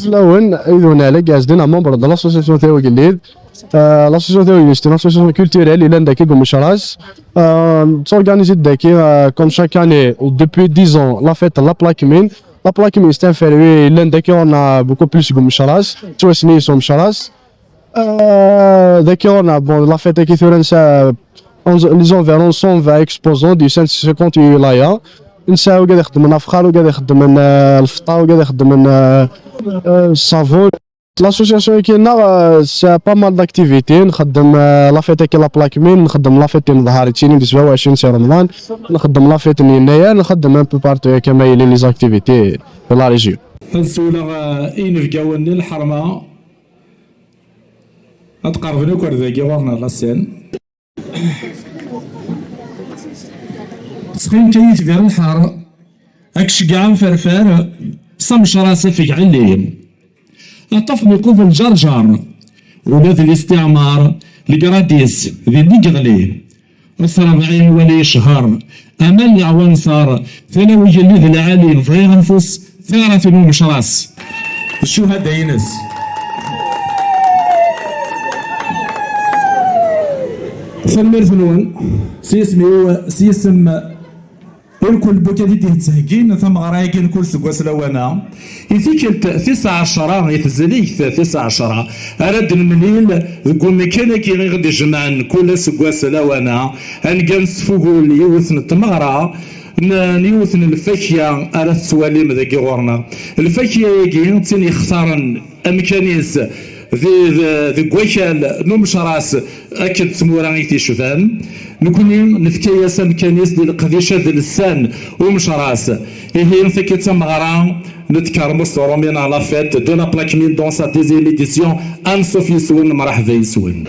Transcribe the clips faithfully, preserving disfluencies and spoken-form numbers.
Fell-awen, Idun Ɛli Ɛezdin, un membre de l'association Tiwegellid. Euh, l'association Tiwegellid, c'est une association culturelle, yellan daki deg Umecras. Euh, s'organise daki, euh, comme chaque année, depuis dix ans, la fête de la Plaque Mine. La Plaque Mine, c'est un férié, yellan daki, on a beaucoup plus deg Umecras. Ttwassen-iyi s Umecras. Euh, daki, on a, bon, la fête qui tourne, ça, on, les environs cent vingt exposants de cent cinquante wilayas. Nesɛa wigad ixeddmen afexxar, wigad ixeddmen, euh, lfeṭṭa, wigad ixeddmen, euh, euh, ṣṣabun. L'association-agi-nneɣ, euh, c'est pas mal d'activités. Nxeddem, euh, la fête-agi n la Plaque Mine, nxeddem la fête n ḍḍher, yettili deg sebɛa u ɛecrin si Remḍan, nxeddem la fête n yennayer, nxeddem un peu partout, akka ma yili les activités de la région. Ad siwleɣ, euh, i yinebgawen n lḥerma. Ad qerben akk ar dagi ɣur-neɣ la scène. Ttxil-k ay itbir lḥer, ad k-ceggɛeɣ ferfer, s amecras afeg ɛelli. Aṭṭaf mi qubel ǧerǧer, ula d listiɛmar, legradis, din i yeɣli. Asrebɛi wali yecher, aman leɛwanṣer, tala ugelli d lɛali, bɣiɣ afus, taɣrat n umecras. D ccuhada-ines. Tanemmirt-nwen, s yisem-iw, s yisem irkul n wigad i d-yettheggin tameɣra-agi n kul seg wass lawan-a. I tikkelt tis ɛecra, i tezrigt tis ɛecra, ara d-nemlil deg umkan-agi i ɣ-d-ijemɛen kul aseggas lawan-a, ad ngan s tfugul yiwet n tmeɣra n, n yiwet n lfakya ara tettwalim dagi ɣur-neɣ. Lfakya-agi d tin yextaren amkan-is di, di, deg wakal n umecras akked tmura i t-icban. Nekni nefka-yas amkan-is di leqdic d lessan umecras. Ihi, tagi d tameɣra n tkermust urumi neɣ la fête de la Plaque Mine dans sa deuxième édition. Ansuf yes-wen, mṛeḥba yes-wen.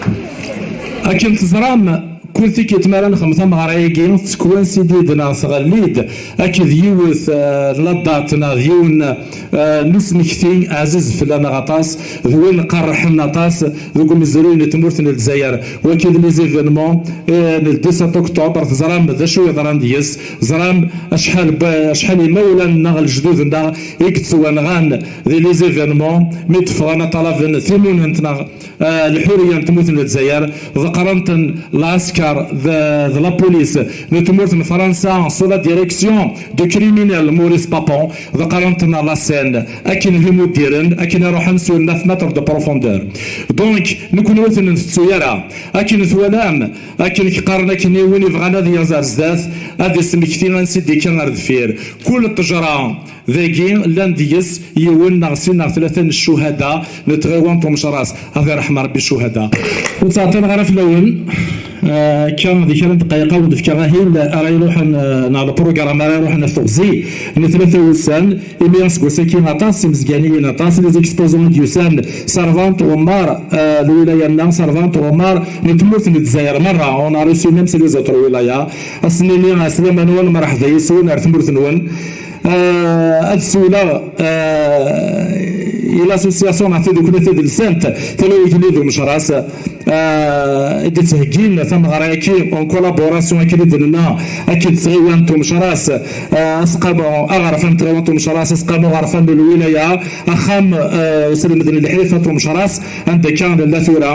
Akken teẓram, kul tikkelt mi ara nexdem tameɣra-agi, tettkwinsid-d neɣ tɣelli-d akked yiwet, eh, la date neɣ d yiwen, eh, n usmekti ɛziz fell-aneɣ aṭas, d win qerrḥen aṭas deg umezruy n tmurt n Lezzayer. Wagi d les événements, eh, n le dix-sept octobre, teẓram d acu yeḍran deg-s, teẓram acḥal n, acḥal imawlan-nneɣ, lejdud-nneɣ i yettwanɣan di les événements mi d-ffɣen ad ṭalaben timunent neɣ eh, lḥuriya n tmurt n Lezzayer, ḍeqqren-ten lɛesker d, d la police n tmurt n Fransa sous la direction du criminel Maurice Papon, ḍeqqren-ten à la Seine, akken d imuddiren, akken i ruḥen sur neuf mètres de profondeur. Donc, nekkni ur ten-ntettu ara. Akken twalam, akken k-qqaren akken i win ibɣan ad yaẓ ar zdat, ad ismekti ansi d-ikka ar deffir. Kul ṭṭejra dagi llan deg-s yiwen neɣ sin neɣ tlata n ccuhada n tɣiwant umecras. Ad iṛḥem Ṛebbi ccuhada. Ur ttɛeṭṭileɣ ara fell-awen. Eh, akka di kra n ddqayeq ad wen-d-fkeɣ ahil ara iruḥen, eh, neɣ lprugram ara iruḥen ɣer teɣzi n tlata wussan, imi aseggas-agi aṭas imezganiyen, aṭas n les exposants i d-yusan, servant Omar, eh, lwilaya-nneɣ, servant Omar n tmurt n Lezzayer merra, on a reçu même si les autres wilayas, ad sen-nini ɛeslama-nwen, mṛeḥba yes-wen ar tmurt-nwen. Eh, ad siwleɣ, eh, i l'association neɣ tadukla tadelsant Tala Ugellid Umecras, eh, i d-ttheggin tameɣra-agi en collaboration, akken i d-nenna, akked tɣiwant Umecras, eh, asqamu aɣerfan n tɣiwant Umecras, asqamu aɣerfan n lwilaya, axxam, eh, uselmed n lḥirfat Umecras, anda akka nella tura.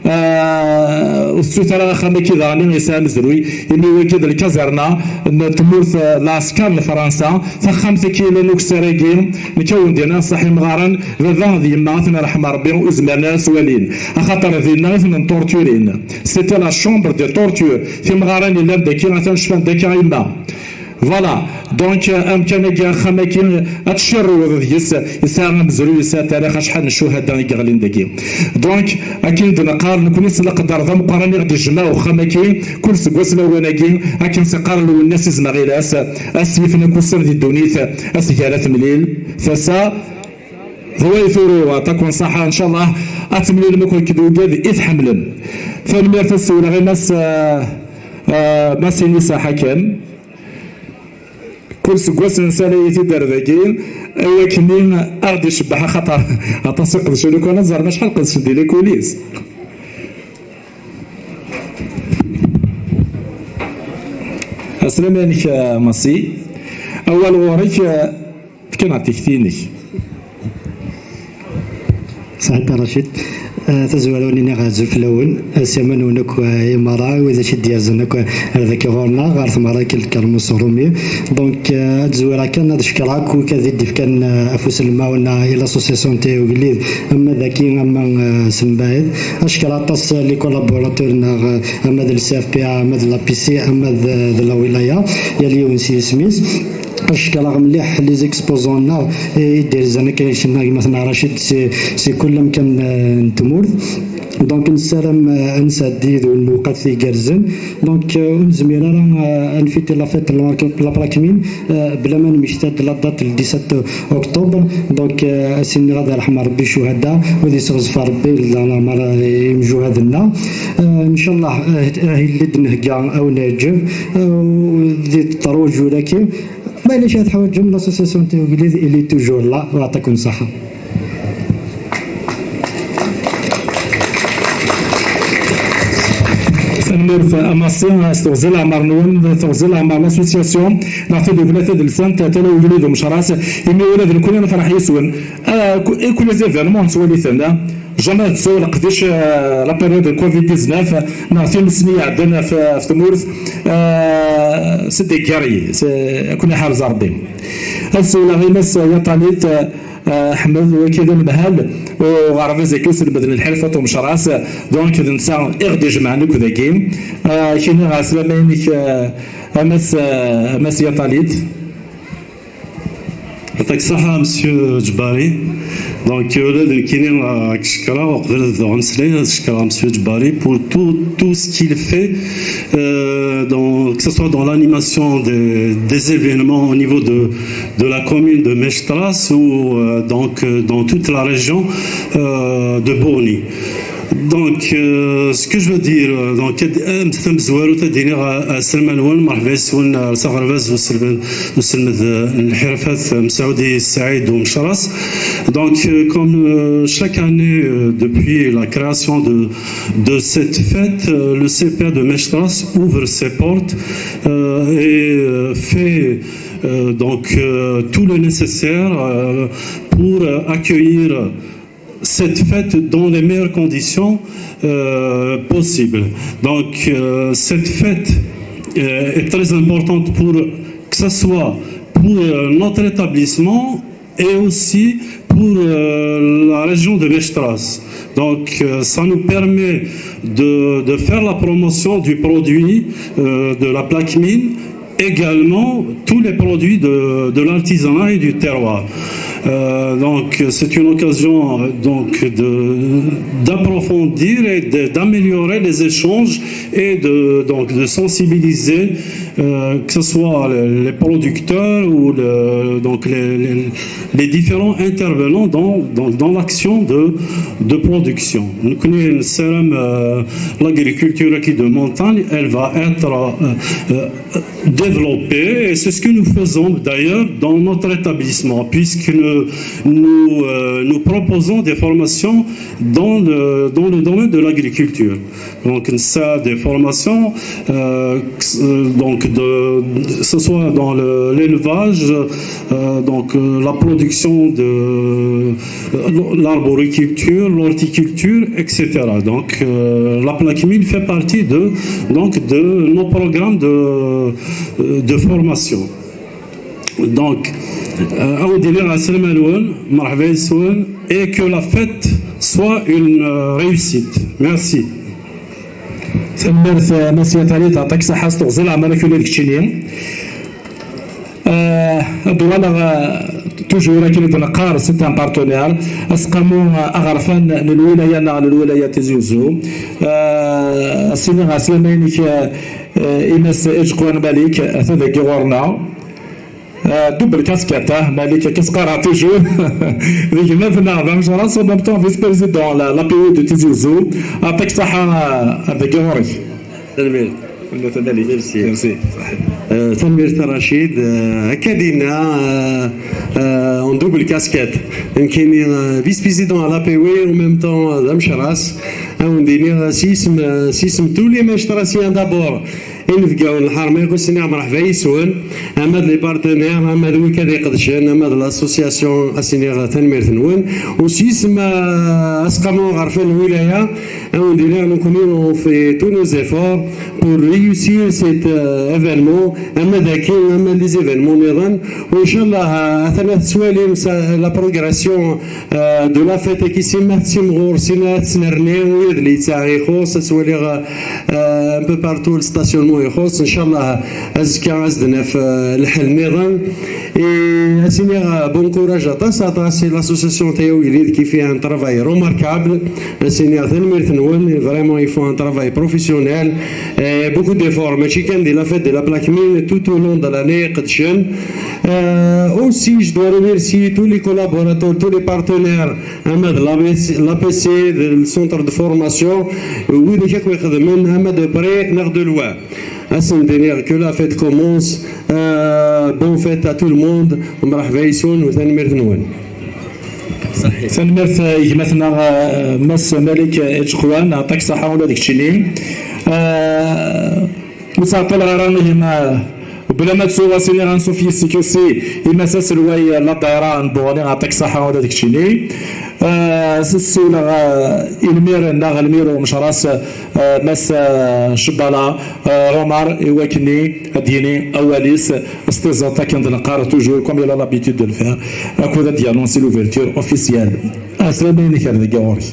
Eh, ur tettu ara axxam-agi daɣen yesɛa amezruy, imi wagi d lkazerna n tmurt, eh, lɛesker n Fransa. Taxxamt-agi yellan ukessar-agi, nekk ad wen-d-iniɣ ṣṣeḥ imɣaren, baba d yemma ad ten-iṛḥem Ṛebbi, ur zmiren ara ad s-walin. Axaṭer dinna i ten-nṭurturin. C'était la chambre de torture. Timɣarin yellan daki, atan cfan-d akka yemma. Voilà. Donc, euh, amkan-agi, axxam-agi, ad tcerrweḍ deg-s, yesɛa amezruy, yesɛa tarix, acḥal n ccuhada i yeɣlin dagi. Donc, akken d-neqqar, nekkni s leqder d ameqqran i ɣ-d-ijemmeɛ uxxam-agi, kul seg wass lawan-agi, akken s-iqqar Lwennas Izmaɣilas, asif n akussan di ddunit, asgar ad temlil tasa d way turu, aṭak n ṣṣaḥa, ncallah, ad temlilem akk akked ugad i tḥemmlem. Tanemmirt ad siwleɣ i Mass, euh, euh, Mass Inisa Ḥakem. Kul seg wass nessala-yi-t-id ar dagi, Awakken-nni, a ɣ-d-icebbeḥ axaṭer aṭas i qedcen, lukan ad ẓren acḥal qedcen di likulis. Aslama-inek a Massi. Awal ɣur-k, fkan ɣer tikti-inek. Saḥit a Racid. Tazwara ur nniɣ azul fell-awen, asirem-nwen akk i meṛṛa, wid akk i d-yerzan akk ar dagi ɣur-neɣ, ɣer tmeɣra n Lkermus Rumi. Donc, ad zwireɣ kan ad cekkreɣ akk wid i d-ifkan afus n lemɛawna i l'association Tayugli, ama dagi ama s mbaɛid. Ad cekkreɣ aṭas les collaborateurs-nneɣ, ama d le C F P A, ama d l'A P C, ama d la wilaya, yal yiwen s yisem-is. Ad cekkreɣ mliḥ les exposants-nneɣ i d-irzan akka i cenna gma-tneɣ Racid si, si kull amkan n tmurt. Donc nessaram ad nesɛeddi yid-wen lewqat igerrzen. Donc ur nezmir ara ad nfiti la fête la plaque mine bla ma nemmekta-d la date le dix-sept octobre. Donc ad s-iniɣ ad irḥem Rebbi ccuhada, u ad isɣezfer Rebbi leɛmer imjuhad-nneɣ. Ncallah ahil i d-nhegga ad wen-iɛǧeb. Di trois jours-agi, ma yella kra teḥwaǧem, l'association Tayugli, il est toujours là, u yeɛṭikum ṣṣeḥḥa. Tanemmirt a Massi s teɣzi leɛmer-nwen, teɣzi leɛmer l'association neɣ tadukla tadelsant Tala Ugellid Umecras, imi ula d nekkni nefreḥ yis-wen. Kul les événements nettwali-ten. Jamais ad tsew leqdic la période de covid dix-neuf neɣ times-nni iɛeddan ɣef tmurt. C'est des guerriers, ad ken-iḥrez Rebbi. Ad siwleɣ i Mass Yaṭalit Ḥmed, wagi d anemhal uɣerbaz-agi uselmed n lḥirfat umecras, donc d netta i ɣ-d-ijemɛen akk dagi. Kini ɣer slama-inek a Mass, a Mass Yaṭalit. Atak saha, Monsieur Djbari. Donc, euh, ula d nekkini, euh, ad k-cekkreɣ, uqbel ad ɣemslay, ad cekkreɣ Monsieur Djbari pour tout, tout ce qu'il fait, euh, dans, que ce soit dans l'animation des, des événements au niveau de, de la commune de Mestras ou, euh, donc, euh, dans toute la région, euh, de Bourni. Donc, euh, ce que je veux dire, euh, donc, euh, tamezwarut ad d-iniɣ, euh, aslama-nwen, merḥba yes-wen, euh, s aɣerbaz uselmed, uselmed, euh, n lḥirfat, euh, Messaoudi Saïd Umecras. Donc, euh, comme, euh, chaque année, euh, depuis la création de, de cette fête, euh, le C P A de Mestras ouvre ses portes, euh, et, euh, fait, euh, donc, euh, tout le nécessaire, euh, pour, euh, accueillir cette fête dans les meilleures conditions, euh, possibles. Donc, euh, cette fête, euh, est très importante pour, que ce soit pour, euh, notre établissement et aussi pour, euh, la région de Mestras. Donc, euh, ça nous permet de, de faire la promotion du produit, euh, de la plaque mine, également tous les produits de, de l'artisanat et du terroir. Euh, donc, c'est une occasion, euh, donc, de, d'approfondir et de, d'améliorer les échanges et de, donc, de sensibiliser, euh, que ce soit les, les producteurs ou le, donc les, les, les différents intervenants dans, dans, dans l'action de, de production. Donc, nous, euh, l'agriculture qui de montagne, elle va être, euh, euh, développée, et c'est ce que nous faisons d'ailleurs dans notre établissement, puisque nous, nous, euh, nous proposons des formations dans le, dans le domaine de l'agriculture. Donc, ça, des formations, euh, que ce- euh, donc de, que ce soit dans le- l'élevage, euh, donc euh, la production de euh, l'arboriculture, l'horticulture, et cetera. Donc, euh, la plaque mine fait partie de, donc, de nos programmes de, euh, de formation. Donc, euh, à Odile Rasselmanouen, مرحبا يسون, et que la fête soit une, euh, réussite. Merci. Tanemmirt a Mass Yaṭalit, yeɛṭik ṣṣeḥḥa s teɣzi leɛmer-ik ula d keččini. Ad d-uɣaleɣ, euh, toujours akken i d-neqqar, c'est un partenaire, aseqqamu, euh, aɣerfan n lwilaya neɣ n lwilaya Tizi Uzzu. Euh, ad s-iniɣ ɛeslama-inek, euh, euh, i Mass Ejqwan Malik, ata dagi ɣur-neɣ. Euh, double casquette, ah, Malik, akka s-qqareɣ toujours. D gma-tneɣ d amecras, en même temps vice-président la, l'A P E de Tizi Uzzu. Yeɛṭik ṣṣeḥḥa, euh, ar dagi ɣur-k. Tanemmirt. Merci. Merci. Euh, tanemmirt a Rachid. Euh, akka dinna, euh, euh, en double casquette. Nekkini, euh, vice-président à l'A P W, en même temps, euh, d amecras. Ad wen-d-iniɣ s yisem, euh, s yisem tous les magistrats, d'abord inebgawen n lḥerma, ad sen-iniɣ mreḥba yes-wen, ama d les partenaires, ama d wid ad iqedcen, ama d l'association, ad sen-iniɣ tanemmirt-nwen. U s yisem, euh, Asqamu Aɣerfan n Lwilaya, ad wen-d-iniɣ nekkni on fait tous nos efforts pour réussir cet, euh, événement, ama d akin, ama d les événements nniḍen. U ncallah, euh, atan ad tettwalim sa-, la progression, euh, de la fête-agi, simma tettimɣur, simma tettnerni, u yedli yettɛa ixuṣ, ad twaliɣ, euh, un peu partout le stationnement ixuṣ. Ncallah, azekka ad s-d-naf, euh, lḥal nniḍen. Et ad s-iniɣ, euh, bon courage aṭas, aṭas i l'association Tayawilid qui fait un travail remarquable. Ad s-iniɣ tanemmirt-nwen, vraiment ils font un travail professionnel. Et beaucoup d'efforts, mačči kan di la fête de la plaque mine, tout au long de l'année, qedcen. Euh, aussi, je dois remercier tous les collaborateurs, tous les partenaires, ama d l'A P C, l'A P C, le centre de formation, widak akk ixedmen, ama de près neɣ de loin. Ad sen-d-iniɣ que la fête commence. Euh, bonne fête à tout le monde. Mreḥba yes-wen u tanemmirt-nwen. Tanemmirt, eh, i gma-tneɣ, eh, Mass Malik Ečqwan, aṭak ṣaḥa ula d keččini. Eh, ur ttɛeṭṭileɣ ara ihi, eh, bla ma ttuɣ ad s-iniɣ ansuf yes-k aussi i Mass aselway, eh, la daira n Buɣni, aṭak ṣaḥa ula d keččini. Eh, s-, ssiwleɣ, eh, i lmir-nneɣ, lmir umecras, eh, Mass, eh, Cebala, eh, Ɛumar, i wakken ad d-yini awal-is s tiẓeṭ akken d-neqqar toujours, comme il a l'habitude de le faire, akked ad d-yanonsi l'ouverture officielle. Ɛeslama-inek ar dagi ɣur-k.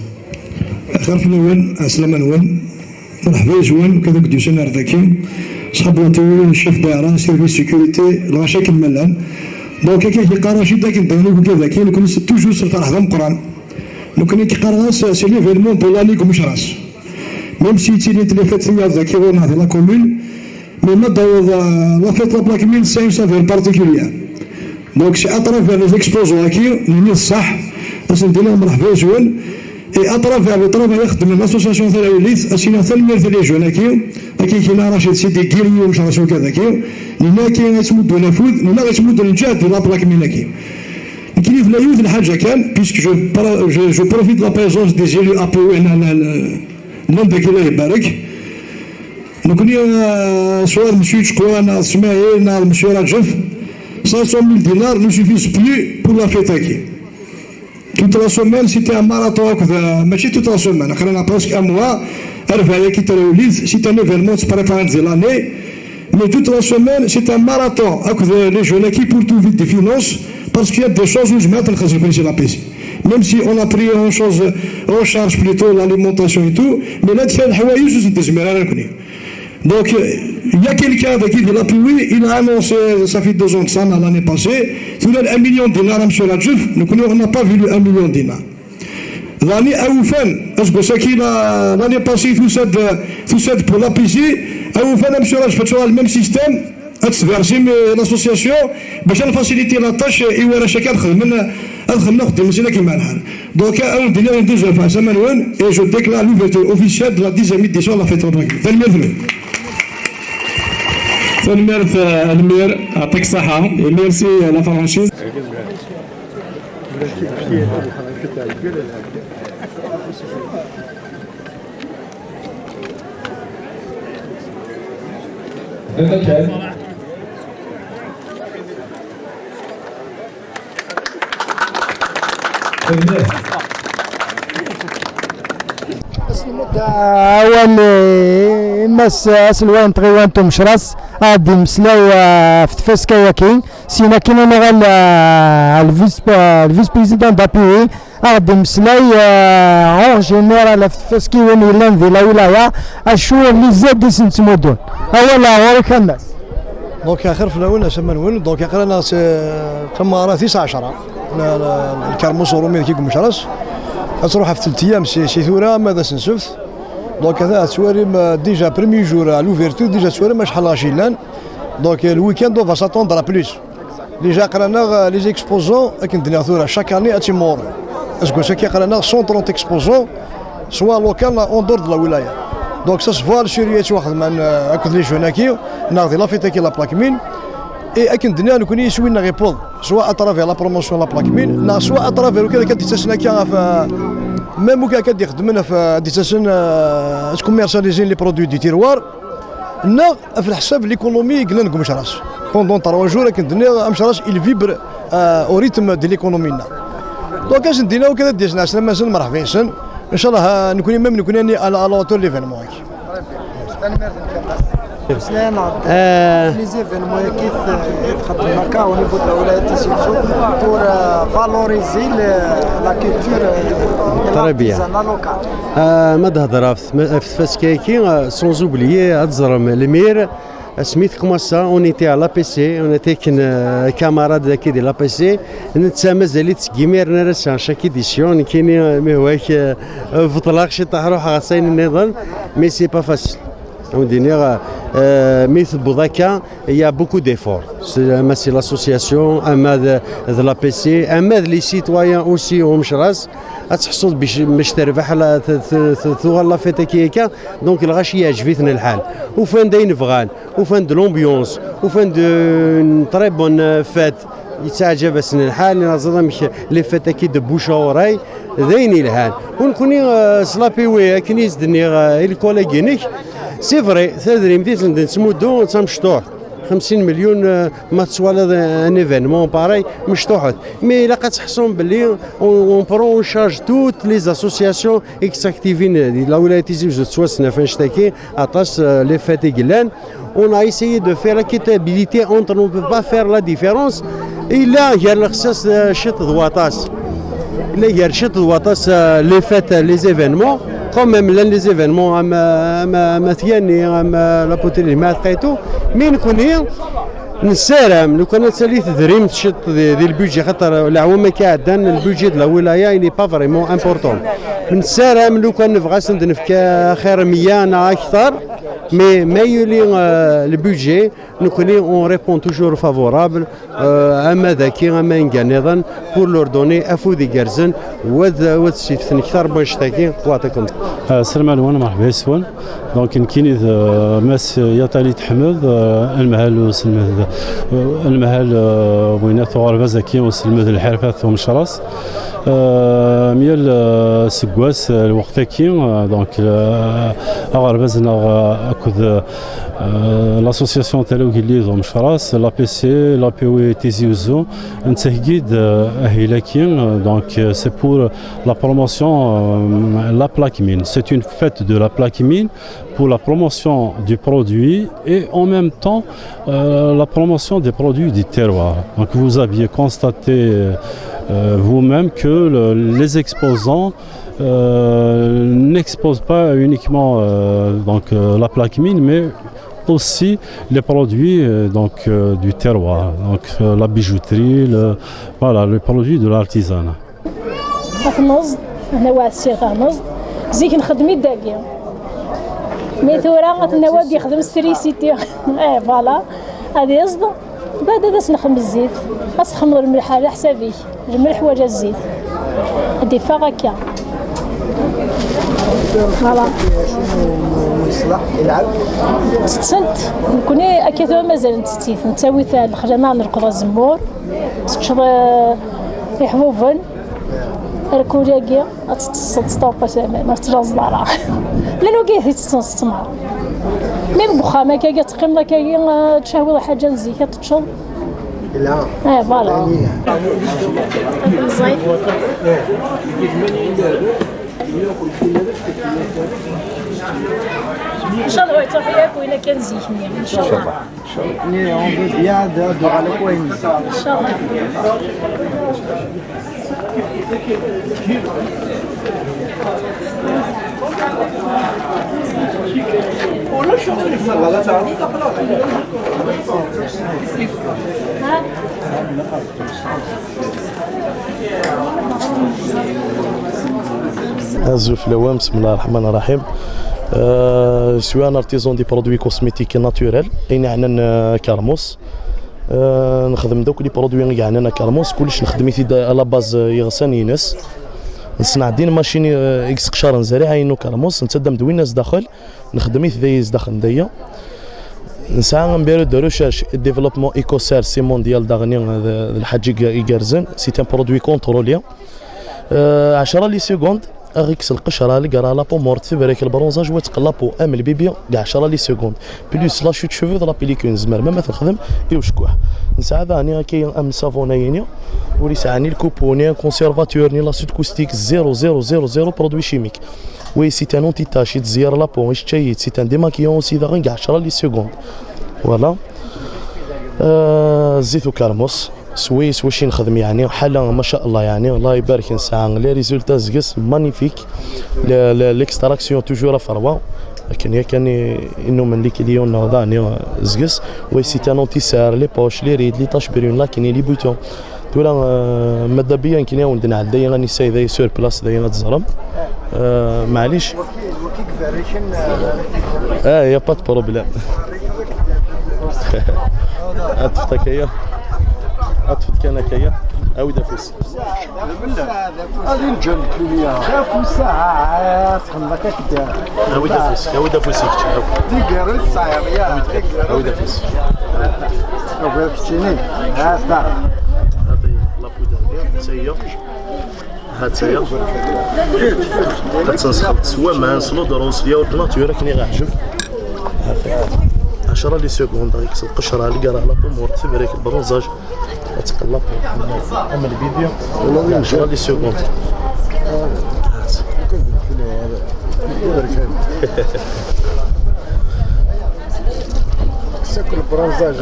Xir fell-awen, ɛeslama-nwen. Mreḥba yes-wen, ukad akk d-yusan ar daki. Ṣṣḥab n tiwuri, chef daira, service sécurité, lɣaci akken ma llan. Donc, akka i yeqqar Rachid akken d ayen akk daki, nekkni s-, toujours s lferḥ d ameqqran. Nekkni i yeqqar-as, c'est l'événement de l'année deg umecras. Même si yettilint les fêtes tiyaḍ daki ɣur-neɣ di la commune, mais ma d-taweḍ, euh, la fête la plaque mine, c'est une saveur particulière. Donc, c'est à travers les exposants-agi, nini ṣṣeḥ, ad sen-d-iniɣ mreḥba yes-wen, et à travers le travail ixeddmen l'association Tayawilid, ad s-iniɣ tanemmirt i les jeunes-agi, akken i k-yenna Rachid, c'est des guerriers umecras akk daki, nina akken ad ttmuddun afud, nina ad ttmuddun lǧehd di la plaque mine-agi. Nekkini tella yiwet n lḥaǧa kan, puisque je, je, je profite de la présence des élus A P W, llan dagi, Allah ibarek. Nekkni, euh, soit Monsieur Tchkoua, neɣ Smaïl, neɣ Monsieur Radjef, cinq cent mille dinars ne suffisent plus pour la fête-agi. Toute la semaine, c'était un marathon, euh, mačči toute la semaine, aql-aneɣ presque un mois, rrbeḥ-agi n Tayawilid, c'est un événement qui se prépare de l'année, mais toute la semaine, c'est un marathon, avec les jeunes qui pour trouver des finances, parce qu'il y a des choses où je m'attends à la P C. Même si on a pris en chose, en charge plutôt l'alimentation et tout, mais là, il y a des Donc, euh, il y a quelqu'un avec qui il a pu, oui, il a annoncé, ça fait deux ans de ça, l'année passée, il a un million de dinars, monsieur Radjef, donc nous, on n'a pas vu le un million de dinars. L'année Aoufan, est-ce que c'est qui la, l'année passée, tout ça de, tout ça pour la P C, Aoufan, monsieur Radjef, tu as le même système, ad tversim, euh, l'association, باش نفاسيليتي la tâche, i warrac-agi ad xedmen, ad xedmen axeddim-nsen akken ma lḥal. Donc, ad wen-d-iniɣ une deuxième fois, ɛeslama-nwen, et je déclare l'ouverture officielle de la dixième édition de la fête de la Tanemmirt-nwen. Tanemmirt, euh, Elmir, aṭak ṣaḥa, et merci, euh, la franchise. Ass n lmudda, awal, eh, i Mass aselway n tɣiwant Umecras, ad d-imeslay, eh, ɣef tfaska-agi. Syin akin ad nuɣal, eh, le vice, eh, le vice-président d'A P I, ad ɣ-d-imeslay, eh, en général ɣef tfaskiwin yellan di la wilaya, acu n les aides i sen-ttmuddun. Awal ɣur-k a Mass. Donc, axir fell-awen, ɛeslama-nwen. Donc, aql-aneɣ s, eh, tameɣra tis ɛecṛa. La, la, lkermus uṛumi deg Umecras. Ad tṛuḥ ɣef telt ayyam si, si tura, ama d ass n ssebt. Donc, ad tettwalim, eh, déjà premier jour à l'ouverture, déjà tettwalim acḥal lɣaci yellan. Donc, eh, le week-end, on va s'attendre à plus. Déjà, aql-aneɣ, eh, les exposants, akken d-nniɣ tura, chaque année, ad timɣuren. Aseggas-agi, aql-aneɣ cent trente exposants, soit local, en dehors de la wilaya. Donc ça se voit, le sérieux yettwaxedmen, euh, akked les jeunes-agi, neɣ di la fête-agi la plaque mine. Et akken d-nniɣ, nekkni iswi-nneɣ yewweḍ, soit à travers la promotion la plaque mine, neɣ soit à travers ukan akka d-ittasen akka ɣef, euh, même ukan akka d-ixeddmen ɣef, euh, d-ittasen, euh, ad commercialiser les produits du terroir, neɣ ɣef leḥsab l'économie i yellan deg umecras. Pendant trois jours, akken d-nniɣ, amecras il vibre, euh, au rythme de l'économie-nneɣ. Donc ad sen-d-iniɣ ukan ad d-yasen ɛeslama-nsen, merḥba yes-sen. Inchallah, euh, nekkni même nekkni à la, à la hauteur de l'événement. Tanemmirt-nnek aṭas. Meslayen-aɣ-d les événements-agi i txeddmem akka au niveau de la wilaya Tizi Ouzou pour, euh, valoriser le- la culture, euh, et l'artisanat local. Ah, ma d-hedreɣ ɣef tma- ɣef tfaska-agi, ah, sans oublier ad teẓrem lemir asmi tekmasa, on était à l'A P C, on était akken, ah, camarade dagi di l'A P C. Netta mazal-it seg imiren ar ass-a, chaque édition nekkini, ah, mi hwak, ah, beṭleɣ ciṭaḥ, ruḥeɣ ɣer ayen nniḍen, mais c'est pas facile. Ad wen-d-iniɣ, euh, mi tewweḍ akka, il y a beaucoup d'efforts. C'est- Ama c'est l'association, ama d, d l'A P C, ama d les citoyens aussi au Mecras. Ad tḥessuḍ bac bac terbeḥ la- t- t- t- tuɣal la fête-agi akka. Donc lɣaci yeɛjeb-iten lḥal. Ufan-d ayen bɣan, ufan-d l'ambiance, ufan-d une très bonne, euh, fête. Yettaɛjab-asen lḥal, neẓra amek les fêtes-agi de bouche à oreille, d ayen yelhan. U nekkni, euh, s l'A P W, akken i s-d-nniɣ, euh, i les collègues-inek, c'est vrai, tadrimt i s-d-nettmuddu d tamecṭuḥt. Xemsin milyun, euh, ma tettwaliḍ un événement pareil, mecṭuḥet. Mais ilaq ad tḥessum belli on, on prend en charge toutes les associations i yettaktivin di la wilaya Tizi Uzzu, tettwasnaf annect-agi, aṭas, euh, les fêtes i yellan. On a essayé de faire l'équitabilité entre, on ne peut pas faire la différence. Yella gar lexsas, euh, ciṭ d waṭas. Yella gar ciṭ d waṭas, euh, les fêtes, les événements. Quand même, llan les événements, am, am, am At Yanni, am, euh, la poterie, ma et tout. Mais nekkni nessaram, lukan ad tali tedrimt ciṭ di, di le budget, xaṭer leɛwam akka ɛeddan, le budget de la wilaya, il n'est pas vraiment important. Nessaram, lukan nebɣa ad sen-d-nefk axir meyya neɣ akter, mais ma yuli, euh, le budget, nekkni on répond toujours favorable, euh, ama daki, ama inga nniḍen, pour leur donner afud igerrzen, wad, wad siften ktar n wannect-agi, waɛṭikum. Ah, sselma-nwen, merḥba yes-wen. Donc, nekkini d, euh, Mass Yatali Teḥmed, euh, anemhal uselmed, euh, anemhal, euh, winat uɣerbaz-agi uselmed n lḥirfat umecras. Euh, myal, euh, aseggas, euh, lweqt-agi, euh, donc, euh, aɣerbaz-nneɣ, euh, akked, euh, l'association Tala Ugellid Umecras, l'A P C, l'A P W Tizi Uzzu, nettheggi-d, euh, ahil-agi, euh, donc, euh, c'est pour la promotion, euh, la plaque mine. C'est une fête de la plaque mine pour la promotion du produit et en même temps, euh, la promotion des produits du terroir. Donc vous aviez constaté, euh, vous-même que le- les exposants, euh, n'exposent pas uniquement, euh, donc, euh, la plaque mine, mais aussi les produits, euh, donc, euh, du terroir, donc, euh, la bijouterie, le, voilà, les produits de l'artisanat. Taxneẓt, anaw ɛessiɣ taxneẓt, zik nxeddem-id dagi. Mi tura ad t-nawi ad yexdem s trisiti. Eh, voilà. Ad iẓd, bad ad as-nexdem zzit. Ad s-txemmeḍ lmelḥ ɛla ḥsab-ik. Lmelḥ wala zzit. Ad d-iffeɣ akka. Voilà. Tettent, nekkni akka tura mazal ntett-it. Nettawi-t lexla ma nreqq azemmur. Teččeḍ, eh, iḥbuben. Arkul-agi ad teṭṭseḍ s ṭṭerf asaman, ur tettlaẓeḍ ara. Llan wagi i tetten s ttmer. Mi deg uxxam akka, ad teqqimeḍ akka, ad tcehwiḍ lḥaǧa n zik, ad teččeḍ. Yella. Eh, voilà. Ẓẓay. Inchallah, ur yettruḥu akk win akka n zik-nni. Inchallah. Mais on veut bien de, de ralekwain. Azul fell-awen, bismillah ar-Rahman ar-Rahim. Euh, je suis un artisan des produits cosmétiques naturels, ayen yeɛnan, euh, Carmousse. Euh, nexdem-d akk les produits i yeɛnan Carmousse, kullec nexdem-it-id à la base, euh, iɣsan-ines. Nesneɛdin macini, eh, i yesqecaren zriɛa-inu kermus, netta d amedwin-as daxel, nexdem-it dayi zdaxel n daya. Nesɛa un bureau de recherche et développement écossaire, c'est mondial daɣen, eh, d, d lḥaǧa ig-, igerrzen, c'est un produit contrôlé. Eh, ɛecra les secondes, aɣ-ikkes lqecra, lgerra, la peau morte, tebrak, le bronzage, wa tqel la peau, am lbibi, deg ɛecra les secondes. Plus la chute cheveux d la pellicule, nezmer ma, ma t-nexdem i ucekkuḥ. Nesɛa daɣen akka am savon ayini, ur yesɛa ni le copeau, ni un conservateur, ni l'acide caustique, zéro, zéro, zéro, zéro produit chimique. Oui, c'est un anti-tache, yettzeyyir la peau, yečča-yi-d, c'est un démaquillant aussi daɣen, deg ɛecra les secondes. Voilà. Euh, zzit ukermus. Swi, swi i nexdem, yeɛni, ḥala, ma sha Allah, yeɛni, Allah ibarek, nesɛa les résultats seg-s magnifique. Le, le, l'extraction toujours aferwa. Akken yakan i, i numen les clients-nneɣ daɣen, eh, seg-s. Oui, c'est un anti-cerne, les poches, les rides, les taches brunes, l'acné, les boutons. Tura, eh, madda biya nekkni ad wen-d-nɛeddi, ad nessayed ay sur place, d ayen ad teẓrem. Eh, maɛlic. Ah, y a pas de problème. Ad teṭṭfeḍ akaya. Ad teṭṭfeḍ kan akaya. Awi-d afus. Ad inǧan lkinya. D afus, ah, txemmeḍ akka kda. Awi-d afus, awi-d afus i kečč. Awi. D igerri tesɛiḍ, ya. Awi-d afus. Awi keččini. Ha-t-a. Ha-t-a la poudre, ha-tt-aya. Ha-tt-aya. Ad tt-nesxelṭ s waman, s l'eau de rose, s yaourt nature, akken i ɣ-iɛǧeb. Ha-t-aya. Ɛecra les secondes, ad yekkes lqecra, lgerra, la peau morte, tebrak, le bronzage. Ad teqqel la peau am, am lbibi. Ɛecra les secondes. Ha-tt.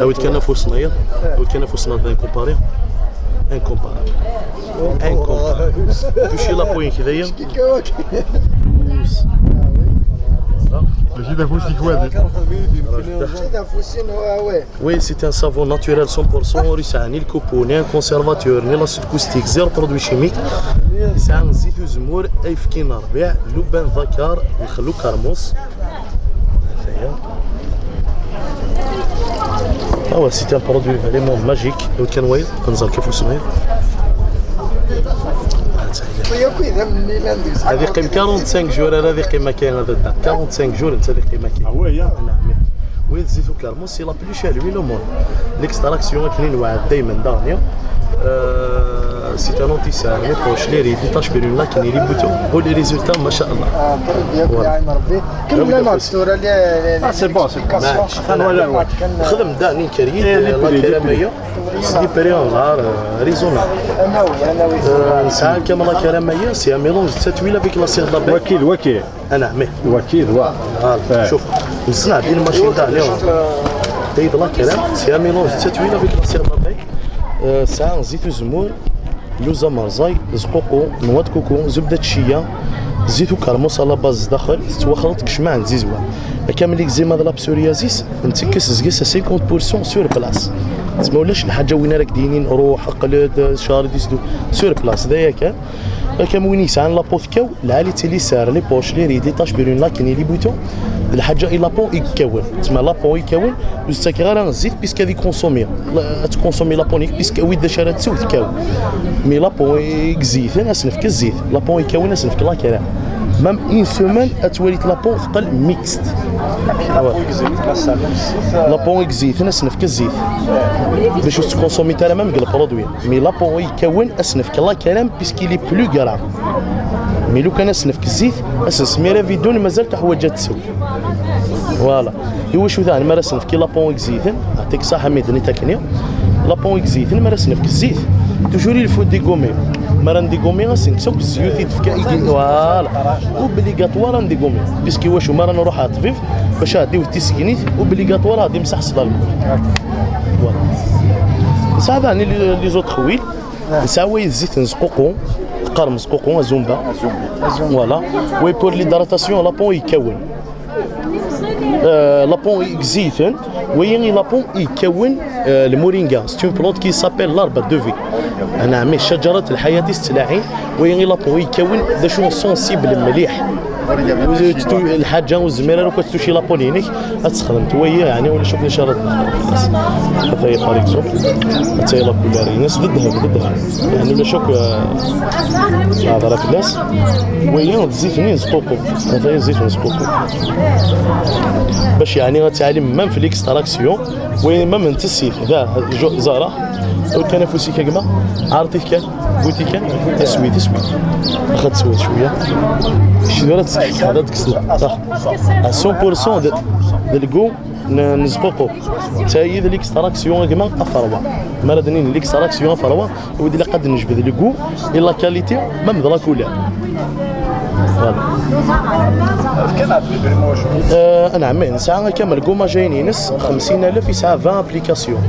Awi-d kan afus-nniḍen. Awi-d kan afus-nniḍen, incomparable. Incomparable. Incomparable. Touchez la peau-ik, d aya. Douce. Mačči d afus-ik wagi. Mačči d afus-inu, ah ouais. Oui, c'est un savon naturel cent pour cent, ur yesɛi ni le copeau, ni un conservateur, ni l'acide caustique, zéro produit chimique. Yesɛa zzit uzemmur, ayefki n rrbiɛ, luban d akar, lxel ukermus. Ah ouais, c'est un produit vraiment magique. Awi-d kan wayeḍ, ad nẓer kif ur semɛiḍ. Ad yeqqim quarante-cinq jours, ara ad yeqqim akka, ad da. Quarante-cinq jours, netta ad yeqqim akka. Ah ouais, ya. Naɛam. Oui, zzit ukermus, c'est la plus chère huile au monde. L'extraction, akken i nweɛɛed daymen daɣen. Euh, c'est un anti-cerne, les poches, les rides, les taches brunes, l'acné, les boutons. U les résultats, ma sha Allah. Ah, très bien, voilà. Kemmel-aneɣ-d tura les, les, ah, c'est bon, c'est bon. Atan wala rrwaḥ. Xdem daɣen inkeryid, eh, la crème-agi. S des prix en art, euh, raisonnable. Euh, nesɛa kan la crème-agi, c'est un mélange de cette huile avec la cire d'abeille. Waki d waki. Ah, naɛam. Waki d wa. Voilà. Eh. Cuf, nesneɛdin macini daɣen. Tayeḍ la crème, c'est un mélange de cette huile avec la cire d'abeille. Euh, tesɛa zzit uzemmur, luz amerẓay, zququ, noix de coco, zubda de chia, zzit ukermus à la base zdaxel, tettwaxleḍ deg ccmaɛ n tzizwa. Akka am l'eczéma d la psoriasis, nettekkes seg-s à cinquante pour cent sur place. Ma ulac lḥaǧa, win ara k-d-yinin ruḥ, qqel-d, cari disdu, sur place, d aya kan. Akka am win yesɛan la peau tekkaw, lɛali tili sar, les poches, les rides, les taches brunes, l'acné, les boutons, d lḥaǧa i la peau i yekkawen. Tma la peau i yekkawen, ur s-ttakeɣ ara zzit, puisque ad iconsomi. La, ad tconsomi la peau-ik, puisque wid d acu ara tsew tekkaw. Mais la peau i yezziten, ad s-nefk zzit. La peau i yekkawen, ad s-nefk la crème. Même une semaine, ad twalit la peau teqqel mixte. La peau i yezziten, ad s-nefk zzit. Bac ur tettconsomi ara même deg le produit. Mais la peau i yekkawen, ad s-nefk la crème, puisqu'il est plus gras. Mais lukan ad s-nefk zzit, ad s-nesmir abidun, mazal teḥwaǧ ad tsew. Voilà. Iwacu daɣen mi ara s-nefk la peau i yezziten, ɛṭik ṣaḥa mi d-nit akken. La peau i yezziten, mi ara s-nefk zzit, toujours il faut dégommer. Mi ara ndégommer, ad s-nekkes akk zzyut i d-tefka i, voilà. Obligatoire ad ndégommer. Puisque iwacu, mi ara nruḥ ɣer ṭṭbib, bac ad d-iwet tisegnit, obligatoire ad d-imsaḥ s lalma. Voilà. Nesɛa daɣen les, les autres huiles. Nesɛa wa zzit n zququ, teqqarem zququ, azumba. Azumba. Voilà. Wa pour l'hydratation, la peau i yekkawen. Euh, la peau i yezziten, wayi i la peau i yekkawen, euh, le moringa. C'est une plante qui s'appelle l'arbre de vie. Ah, naɛam, ccajara n lḥayat i s-ttlaɛin, wayi i la peau i yekkawen, d acu sensible mliḥ. Lḥaǧa ur tezmir ara akk ad ttuci lapoli-inek, ad texdem twaya, yeɛni ulac akk d acu ara d-, ata-ya par exemple, ata-ya la couleur-ines d ddheb, d ddheb, yeɛni ulac akk, eh, hḍra fell-as. Waya d zzit-nni n zququ, ata-ya zzit n zququ. Bac yeɛni ad tɛalim même fi l'extraction, waya même n tessit, da, jo-, zara, ur kan afus-ik a gma, ɛreḍ-it kan. Boutique, aswid, aswid. Axad teswiḍ cwiya. Kečč tura ad tekkseḍ ad tekkseḍ. Ṣaḥ. À cent pour cent d, d lgu n, n zququ. Tayi d l'extraction a gma aferwa. Mi ara d-nini l'extraction aferwa, wid ilaq ad d-nejbed lgu i la qualité, même d la couleur. Voilà. Fkan-aɣ-d les prix. Euh, anɛam, nesɛa akka am lgu majayni-ines, xemsin alef, yesɛa vingt applications,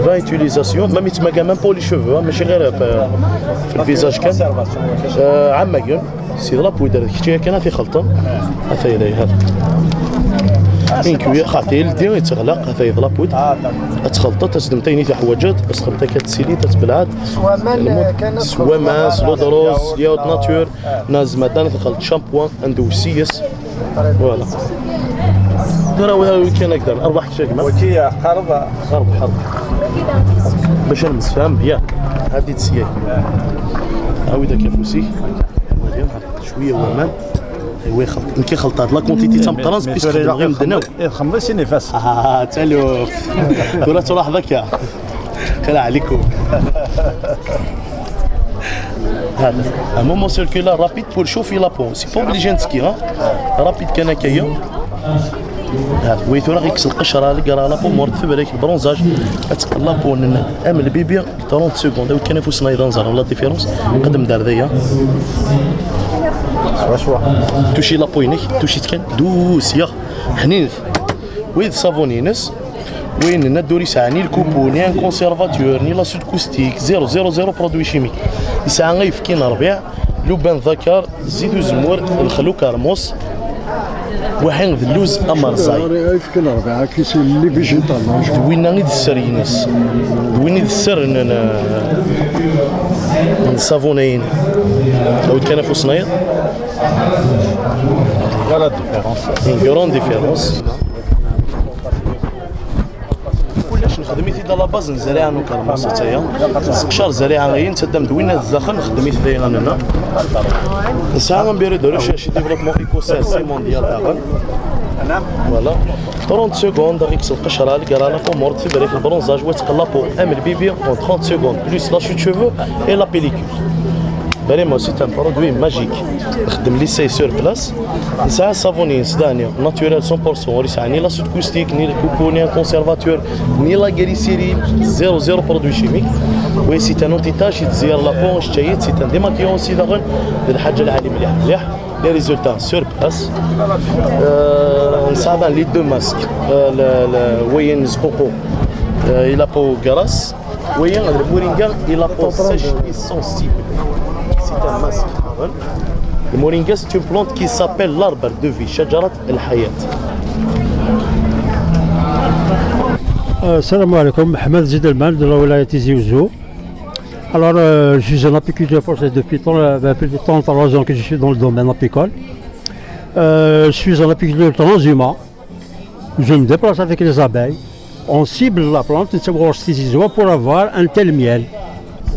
vingt utilisations, même yettmaga même pour les cheveux, hein, mačči ɣir f, f lvisage kan. Euh, ɛamagen, si d la poudre, d kečč yakan ad t-ixelṭen. Ataya da, hada. Inkuya, xaṭi, yeldi, yetteɣlaq, ataya d la poudre. Ad txelṭeḍ, ad txedmeḍ ayen i teḥwaǧeḍ, ad txedmeḍ akka tessilit, ad tbelɛeḍ. S waman, lmut-, eh, kan ad s waman, s txelṭeḍ l'eau de rose, yaourt nature. Nazem ad nxelṭ shampoing, ad ndew s yes. Voilà. Tura wa-, wi kan akter. Arwaḥ kečč a gma. Waki, qerb. Qerb, qerb. Bac ad nemsefham, ya. Hadi-d sya. Awi-d akka afus-ik. Wali, cwiya waman. Iwa ixelṭ. Nekk ixelṭ-aɣ-d la quantité d tameqqrant, puisque xedmeɣ i medden akk. Ixemmeḍ i sin ifas. Ah, taluft. Tura truḥ d akka. Xir ɛlikum. هذا. Un moment circulaire rapide pour chauffer la peau. C'est pas obligé de skier, hein. Rapide kan akka-ya. هذا. Wi tura ɣikkes lqecra, leggara la peau, mort tebrak, le bronzage. Ad teqqel la peau n am lbibi trente secondes. Awi kan afus-nni ad nẓer la différence. Qeddem-d ar daya. Swaswa. Tuci la peau-inek, tuci-tt kan douce, ya. Ḥninet. Wi d ṣṣabun-ines. Win n Naduri sɛan ni le copeaux, ni un conservateur, ni l'acide caustique, zéro, zéro, zéro produit chimique. Yesɛa ayefki n ṛbiɛ, luban d akar, zzit uzemmur, lexlu karmus, waḥi d lluz amerẓay. Ayefki n ṛbiɛ, qui c'est les végétales, hein. D winna i d sser-ines. D win i d sser n, n, n ṣṣabun-ayin. Awi-d kan afus-nnayeḍ. Voilà la différence. Une grande différence. Kullec nexdem-it-id à la base n zzariɛa n ukermus, attaya. Nesseqcar zzariɛa-ayi, nettaddam d winna d daxel, nexdem-it d ayen nna. Nesɛa un bureau de recherche et développement écossais, c'est mondial daɣen. Voilà. Trente secondes, ad ɣ-ikkes lqecra, lgara, la peau morte, tebrik, le bronzage, wa teqqel la peau am lbibi en trente secondes, plus la chute cheveux et la pellicule. Vraiment, c'est un produit magique. Nexdem l'essai sur place. Nesɛa ṣṣabun-ines, dani, naturel cent pour cent, ur yesɛi ni l'acide caustique, ni le copeaux, ni un conservateur, ni la glycérine, zéro, zéro produit chimique. Oui, c'est un anti-tache, yettzeyyir la peau, c'est un démaquillant aussi, daɣen, d lḥaǧa lɛali mliḥ, mliḥ. Les résultats sur place. Euh, nesɛa daɣen les deux masques, euh, le, le, wayen n zququ, euh, et la peau grasse. Wayi, le moringa et la peau sèche et sensible. C'est un masque. Le moringa, c'est une plante qui s'appelle l'arbre de vie, شجرة الحياة. Euh, السلام عليكم، محمد زيد المال de la ولاية تيزي وزو. Alors, euh, je suis un apiculteur français depuis trente, euh, plus de trente-trois ans que je suis dans le domaine apicole. Euh, je suis un apiculteur transhumant. Je me déplace avec les abeilles. On cible la plante, نتبعو السيزيزوا pour avoir un tel miel.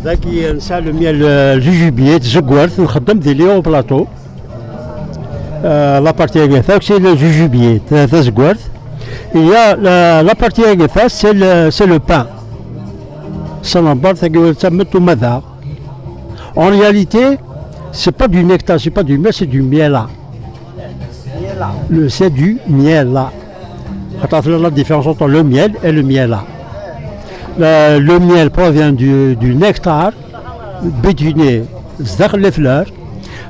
Dagi, on a le miel, euh, jujubier, tazegwart, نخدم des lions au plateau. Euh, la partie agata, c'est le jujubier, ta-, tazegwart. Il y a la, la partie agata, c'est le, c'est le pin. Sanambar, tagi, tamet umadaɣ. En réalité, c'est pas du nectar, c'est pas du miel, c'est du miel. Le, c'est du miel, là. Attends, la différence entre le miel et le miel, là. Le, le miel provient du, du nectar, bédiné, c'est-à-dire les fleurs.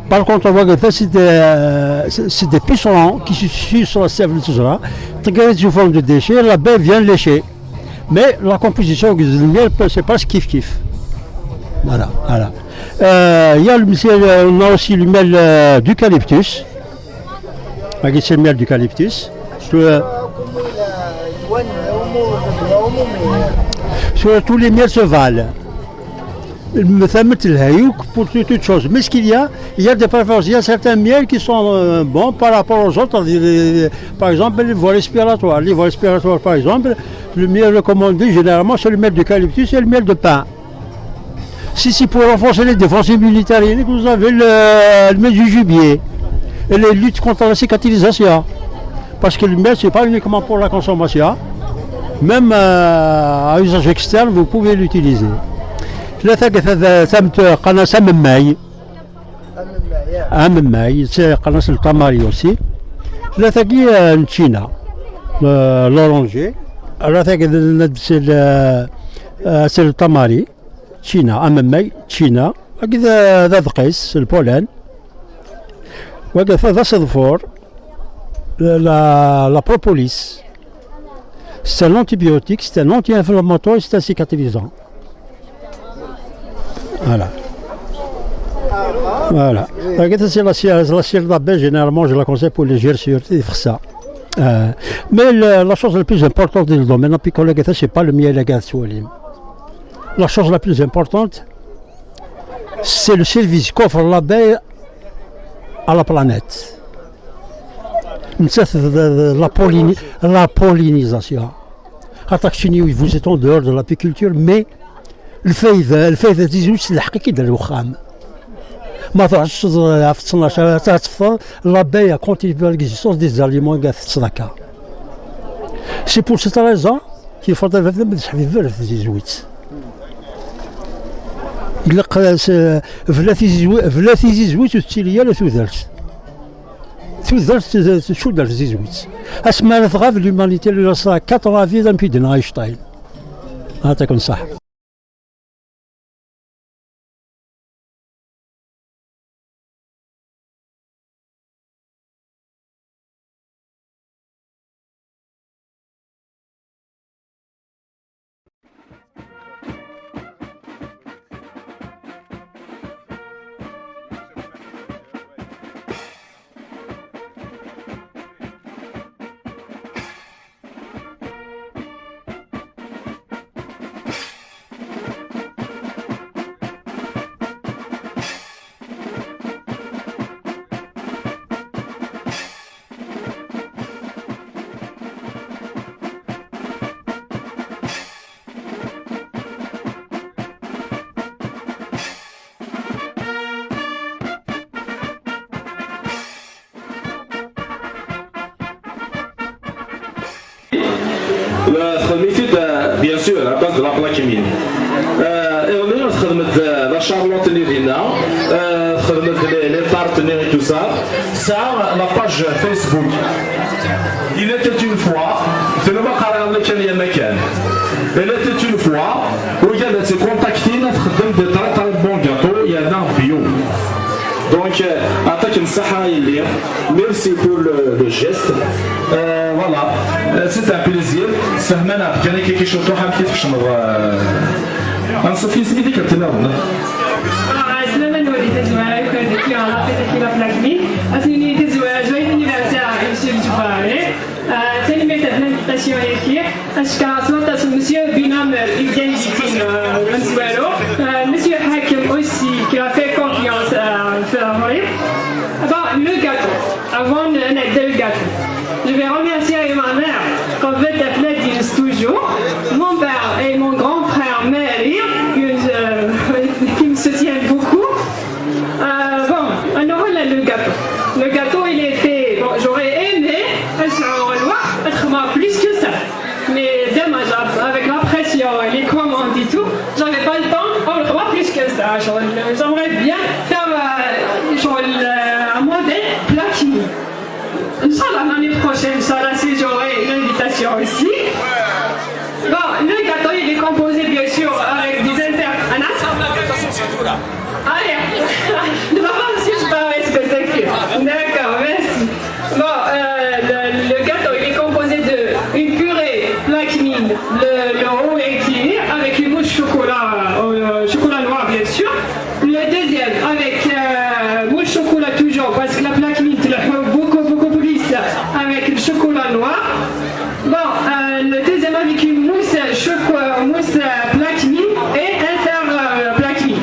Par contre, on voit que ça, c'est des, euh, c'est, c'est des pucerons qui se sucent sur la sève de ce genre. Quand ils font de déchets, l'abeille vient lécher. Mais la composition du miel, c'est pas ce kiff kiff. Voilà, voilà. Euh, il y a le, c'est, euh, on a aussi le miel, euh, d'eucalyptus. Regarde, c'est le miel d'eucalyptus. Sur, euh, sur tous les miels se valent. Tamemt telha yakk pour toute chose. Mais ce qu'il y a, il y a des préférences. Il y a certains miels qui sont euh, bons par rapport aux autres. Des- des- des- par exemple, les voies respiratoires. Les voies respiratoires, par exemple, le miel recommandé généralement, c'est le miel d'eucalyptus et le miel de pin. Si c'est pour renforcer les défenses immunitaires, il y en a que vous avez le, le miel du gibier et les luttes contre la cicatrisation. Parce que le miel, c'est pas uniquement pour la consommation. Même euh, à usage externe, vous pouvez l'utiliser. Tlata tamt qqaren-as amemmay. Amemmay, c'est qqaren-as le tamari aussi. Tlata-agi euh, n China, euh, l'oranger. Tlata-agi d- c'est le, euh, c'est le tamari. China, amemmay, China. Agi d d adqis, le pollen. Wagi d aseḍfur, la, la, la propolis. C'est un antibiotique, c'est un anti-inflammatoire, c'est un cicatrisant. Voilà. Voilà. Regarde, c'est la cire, la cire d'abeille, généralement, je la conseille pour les gerçures, c'est ça. Euh, mais le- la chose la plus importante dans le domaine apicologue, c'est pas le miel et la. La chose la plus importante, c'est le service qu'offre l'abeille à la planète. Une certaine- la, pollini- la pollinisation. Attaque chez vous êtes en dehors de l'apiculture, mais le fait, le fait de dire c'est la حقيقة de l'وخام. ما تعرفش في اثناش ساعة تفطر، l'abeille a contribué à l'existence des aliments قاعد تتذكر. C'est pour cette raison qu'il faudrait vraiment de حبيب في زيزويت. Ilaq s- bla tizizwi- bla tizizwit ur tettili ara tudert. Tudert tcudd ar tzizwit. Asmi ara tɣab l'humanité lui restera quatre ans à vivre am k-id-yenna Einstein. Ɛṭikum ṣṣeḥḥa. Txedmem-t-id, euh, bien sûr, à base de la plaquemine. Euh, iḍelli txedmem-d, euh, la charlotte-nni dinna, euh, txedmem-d les, les tartes-nni et tout ça. Ça, la page Facebook. Il était une fois, c'est le maqar اللي كان يا مكان. Il était une fois, وقالت contactez-nous, تخدم des très très bons gâteaux, il y en a bio. Donc, euh, يعطيك الصحة يلي. Merci pour le, le geste. Euh, voilà. Euh, c'est un plaisir. Sehman, كان كي كي شطوحة كي تخشم. أنصف يسمي ديك التناغم. Ɛeslama-nwen di tazwara, yukan deg la fête de la plaquemine. Ad s-nini tazwara, joyeux anniversaire à Monsieur Djebari. Euh, tanemmirt ɣef l'invitation-agi. Acka s waṭas Monsieur Binam, euh, i d-yefkan, euh, amezwaru. Euh, Monsieur Hakim aussi, qui a fait confiance, euh, في عمري. Bon, le gâteau. Avant de, de le gâteau, je vais remercier ma mère, qu'on veut appeler toujours, mon père et mon grand frère Mary, que je- qui me soutiennent beaucoup. Euh, bon, alors là, le gâteau. Le gâteau, il est fait. Bon, j'aurais aimé, euh, sur le noir, être plus que ça. Mais dommage, avec la pression et les commandes et tout, j'avais pas le temps, on le voit plus que ça. Genre, j'aimerais bien faire euh, genre, le- un modèle plaquemine. Inch'Allah, l'année prochaine, Inch'Allah, si j'aurai l'invitation aussi. Bon, le gâteau, il est composé bien sûr avec des inter... Anas. Allez, ne va pas monsieur, je vais rester. D'accord, merci. Bon, euh, le, le gâteau, il est composé de une purée plaquemine, le, le roux incliné, avec une mousse chocolat, euh, chocolat noir bien sûr. Le deuxième, avec euh, mousse chocolat toujours, parce que la plaquemine, tu l'as beaucoup, beaucoup plus avec le chocolat noir. Bon, euh, le deuxième avec une mousse choco, mousse euh, plaquemine et un fer euh, plaquemine.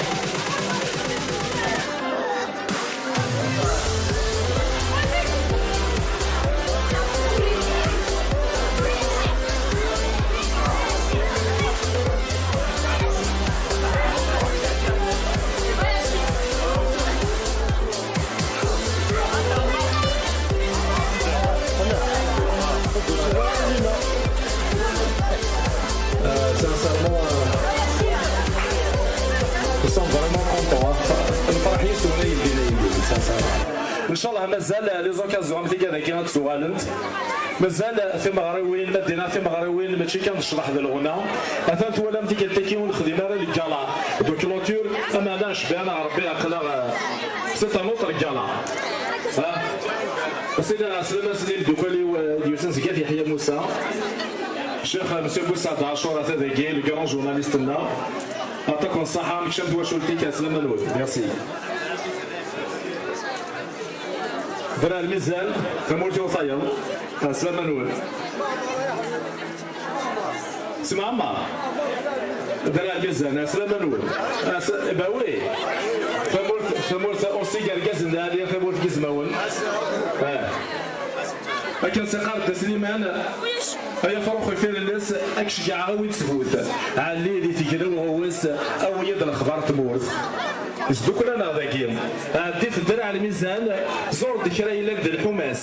Euh, sincèrement, euh, nous sommes vraiment contents, hein. Nefreḥ yes-wen, ay ddin, ay ddin, sincèrement. Ncallah mazal les occasions am tigad-agi ad d-tuɣalent. Mazal timeɣriwin, ma d-iniɣ timeɣriwin, mačči kan d ccḍeḥ d lɣna. Atan twalam tikkelt-agi ur nexdim ara lgala de clôture, ameɛna necbeḥ-aneɣ Rebbi, aql-aɣ, euh, c'est un autre gala. Ha? Sidi, ɛeslama-s i imeddukal-iw, euh, d-yusan seg At Yeḥya Musa. Ccix, euh, Monsieur Boussad Achour, ata dagi, le grand journaliste-nneɣ. Aṭak n ṣṣaḥa, mekcam twacult-ik, ɛeslama-nwen. Merci. Drar Lmizan, tamurt-iw tayeḍ, ɛeslama-nwen. Semɛemmer. Drar Lmizan, ɛeslama-nwen. Ɛes-, bah oui. Tamurt, tamurt, aussi, irgazen d lɛali, tamurt n yizmawen. Ah. Akken s-iqqar Dda Sliman, ay afrux ifirelles, ad k-ceggɛeɣ, awi-d ttbut. Ɛelli di tegla uɣewwes, awi-yi-d lexbar n tmurt. Sdukkel-aneɣ dagi. Ɛeddi-t Drar Lmizan, ẓur-d kra yellan d lḥumas.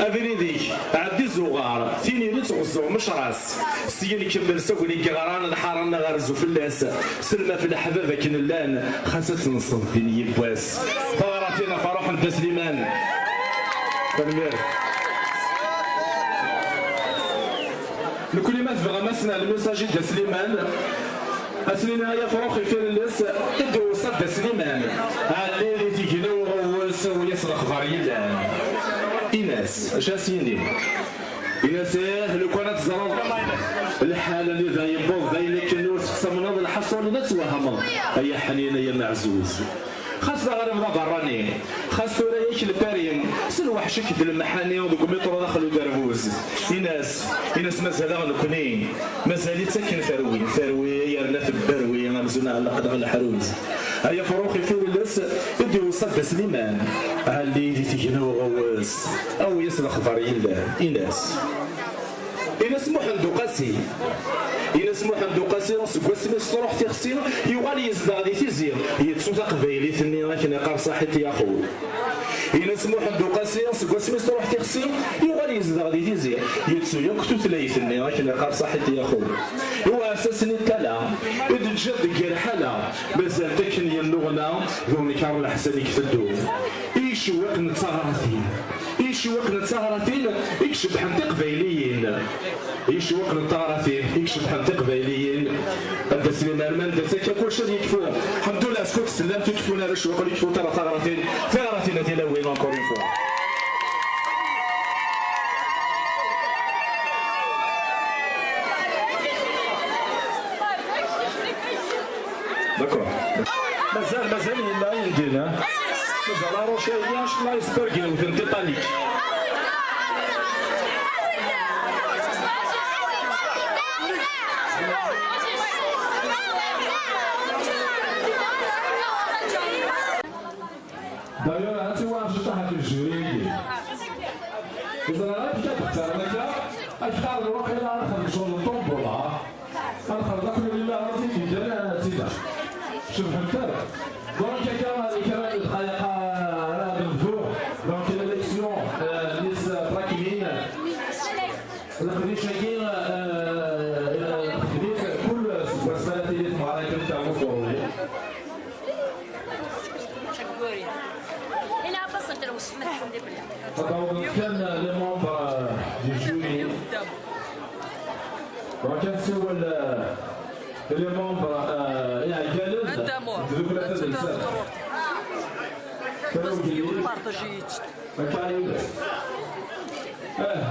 Abrid-ik, ɛeddi zuɣar, tinirit ɣezzuɣ mecras. Syin kemmel s agni yeɣran, lḥara-nneɣ rzu fell-as. Selma f leḥbab akken llan, xas ad tenseḍ din yiwwas. Taɣratin ɣef ṛuḥ n Dda Sliman. Tanemmirt. Nekkni ma tebɣam ad s-nerr lmissaj i Dda Sliman, ad s-nini ay afrux ifirelles, i d-iweṣṣa Dda Sliman. Ɛelli di tegla uɣewwes, awi-yas lexbar yellan. Ini-as, acu as-yini? Ini-as, ih, lukan ad teẓreḍ lḥal anida yewweḍ, d ayen akken ur tettamneḍ, lḥaṣun ad twehmeḍ, ay aḥnin, ay ameɛzuz. Xas d aɣrib d aberrani, xas tura-yak lpari, s lweḥc-ik d lemḥani deg umiṭru daxel uderbuz. Ini-as, ini-as mazal-aɣ nekni, mazal-itt akken terwi, terwi yerna tebberwi, amzun ɛellqen-aɣ leḥruz. Ay afrux ifirelles, i d-iweṣṣa Dda Sliman, ɛelli di tegla uɣewwes, awi-yas lexbar yellan, ini-as. Ini-as Muḥend Uqasi. Ini-as Muḥend Uqasi, seg wasmi s-truḥ tixsi, yuɣal yezdeɣ di Tizi, yettu taqbaylit-nni akken iqqar saḥit yaxu. Ini-as Muḥend Uqasi, seg wasmi s-truḥ tixsi, yuɣal yezdeɣ di Tizi, yettu yakk tutlayt-nni akken iqqar saḥit yaxu. Iwɛes-asen i tala, i d-teǧǧiḍ deg yir ḥala, mazal-t akken yennuɣna, d unekar leḥsan i iteddu. I icewwiqen d taɣratin. I icewwiqen d taɣratin i icebbḥen tiqbayliyin. I icewwiqen d taɣratin i icebbḥen tiqbayliyin. A Dda Sliman, ma anda-tt akka kullec ad yekfu. Ḥemdullah, skud tellamt ur keffun ara icewwiqen, ur keffun ara taɣratin. Tiɣratin a tilawin, encore une fois. D'accord. Mazal, mazal yella yendin, ha? Mazal aruc-agi, acemma icebbak yiwet n Titanic. D'ailleurs, ad tiwaɣ ciṭaḥ ɣef lejri-agi. Ẓriɣ amek ad textar akka, akter n waqila ad nexdem ccɣel n ṭumbula, ad nexdem akk lila ara t-id-yeddren, ad tt-id-aɣ. Cebḥent akk. Donc, akka, kra n dqayeq ara d-nebdu. Donc, l'élection, euh, n yis trakinin. Leqdic-agi, euh, euh, texdem-it kul seg wass ara tili tmeɣra kan tagut ɣur-i. Ad awḍen kan les membres du jury. Bɣa kan siwel, euh, les membres, euh, iɛeggalen n tdukla tadelsant. Kra ugellid. Akka i yella. Ah.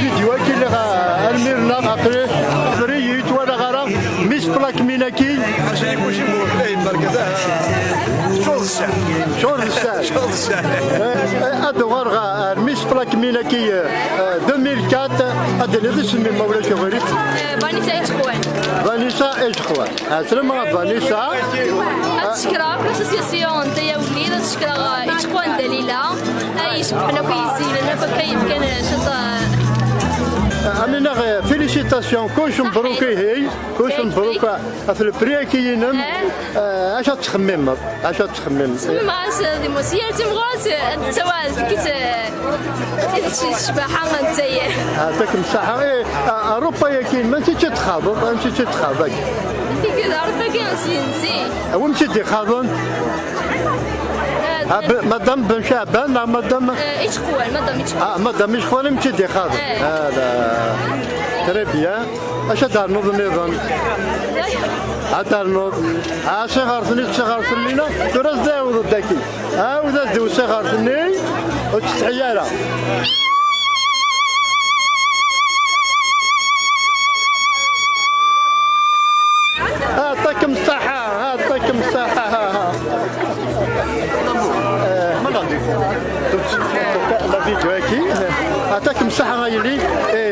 Vidéo-agi lliɣ, a, almir-nneɣ aql-i, aql-i ur yettwali ara. Miss Plaque Minaki. Teččureḍ ccɛer. Teččureḍ ccɛer. Teččureḍ ccɛer. Eh, eh, ad uɣaleɣ ɣer Miss Plaque Minaki, eh, deux mille quatre, ad d-tiniḍ isem-im ma ulac aɣilif. Eh, Vanessa Ičekwan. Vanessa Ičekwan. Ɛeslama a Vanessa. Ad sekreɣ akk l'association n Tayawli, ad sekreɣ, eh, Ičekwan Dalila. Ay, cebḥen akk yizzilen, akk akka yefkan, eh, ciṭ, eh. Amina, eh, félicitations, kullec mebruk ihi, kullec mebruk ɣef le prix-agi-inem. Eh. Eh, acu ad txemmimeḍ? Acu ad txemmimeḍ? Ttxemmimeɣ-as, eh, di Musi, ar timɣuret, eh, ad d-tawiḍ deg-s, eh, ccbaḥa n Lezzayer. Ɛṭikem ṣṣeḥḥa. Eh, a, Arupa-yagi, ansi tt-id-txaḍeḍ? Ansi tt-id-txaḍeḍ-agi? Arupa-agi, si zik. Anwa i tt-id-ixaḍen? Ah, ben, Madame Ben Chaban, neɣ Madame? Eh, Ičekwan, Madame Ičekwan. Ah, Madame Ičekwan i m-tt-id-ixaḍen. Eh. Ah, la. Très bien. Acu ad d-ternuḍ nniḍen? Ad ternuḍ. Ah, siɣert-nni d tiɣert-nni, tura ad d-tɛiwdeḍ daki. Ɛawed ad d-iwsiɣ ɣer tenni, ur tettsetḥi ara. Ɛṭikem ṣṣeḥḥa, ɛṭikem ṣṣeḥḥa. Eh, la vidéo-agi. Ɛṭikem ṣṣeḥḥa a yelli. Eh,